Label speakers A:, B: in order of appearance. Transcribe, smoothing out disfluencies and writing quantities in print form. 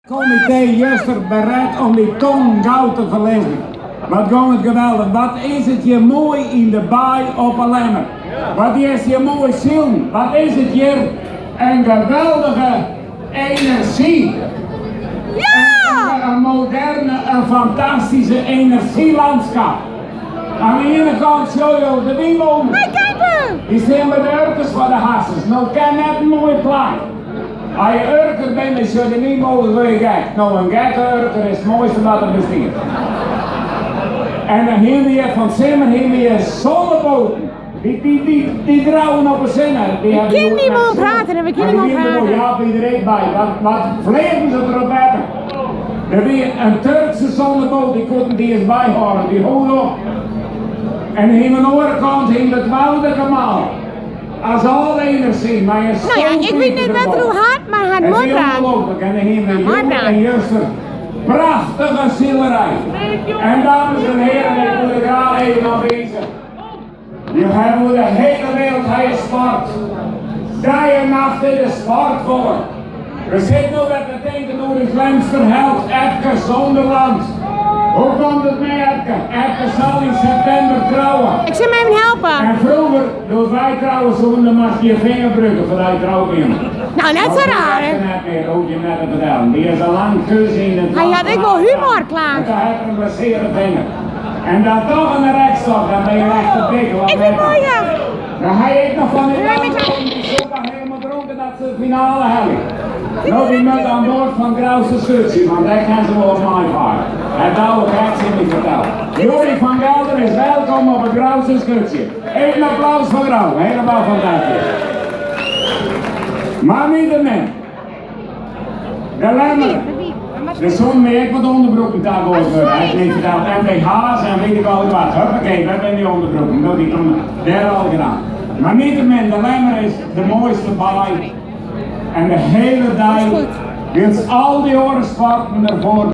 A: Komitee juster beret om dy tongen gau te ferlizzen. Wat gong it geweldich. Wat is it hjir moai yn de baai op 'e Lemmer. Wat is hjir moai silen. Wat is it hjir in geweldige enerzjy. In moderne, in fantastyske enerzjylandskap. Oan de iene kant sjogge jo de wynmûnen. Dy stean by de Urkers foar de harsens. No kin net in moai plak. As je Urker binne, dan sjoch de wynmolen wurd je gek. No, in gekke Urker is it moaiste wat der bestiet. En dan hiene we hjir fan 't simmer hiene we hjir zonneboten. Dy, dy, dy, dy driuwen op 'e sinne. Dy
B: We
A: hawwe
B: kinne
A: hjoed
B: niemand
A: net sjoen.
B: praten en we
A: Mar
B: kinne
A: dy
B: niemand
A: wiene der wol
B: praten.
A: Jaap wie der ek by. Wat, wat fleagen se der op wetter. Der wie in Turkse zonneboot, dy koenen dy eens byhâlde. Dy hold op. En hiene we oan de oare kant hiene we it Woudagemaal. As al enerzjy, mei in
B: Nou ja, ik weet net wat er oer hat, mar hy hat
A: Het
B: moai
A: is
B: praat.
A: ongelooflijk. En dan hiene we
B: Moai
A: hjoed
B: praat.
A: en juster prachtige silerij. En dames en heren, ik wil er graag even op wijzen. Je hebt over de hele wereld hij is sport. Dag en nacht is de sport voor. We zitten nu met te denken door de Lemster held Epke Zonderland. Hoe komt het met Epke? Epke zal in september trouwen.
B: Ik sil him even helpe.
A: En froeger, doe't wy trouwe soene, dan moast je je finger brûke foardat je troud wiene.
B: Nou, net sa raar, hè?
A: Dat net mear, hoech je net te fertellen. Dy is al lang thús yn it
B: Hy hat ek wol humor, Klaas.
A: En dan hat er in blessearre finger. En dan toch in de rekstok, dan ben je echt een pikkel.
B: Ik vind het mooi, ja.
A: Dan ha ik noch fan die
B: Ja, maar ik-
A: die zo helemaal dronken dat ze de finale hebben. Nou, die moet aan boord fan Grouster Skûtsje, want dêr kinne se wol op meifarre. En dat ook echt zin niet vertellen. Yuri van Gelder is welkom op it Grouster Skûtsje. Even een applaus foar Grou, helemaal fantastysk. Mar niettemin. De Lemmer. Der soene my ek wat ûnderbroeken tagoaid wurde. Hy hat my ferteld MBH's en weet ik al wat. Huppakee, wêr binne dy ûnderbroeken? No, dy komme dêr al gedaan. Mar niettemin, de Lemmer is de moaiste baai. En de hiele dei wylst al dy oare sporten derfoar.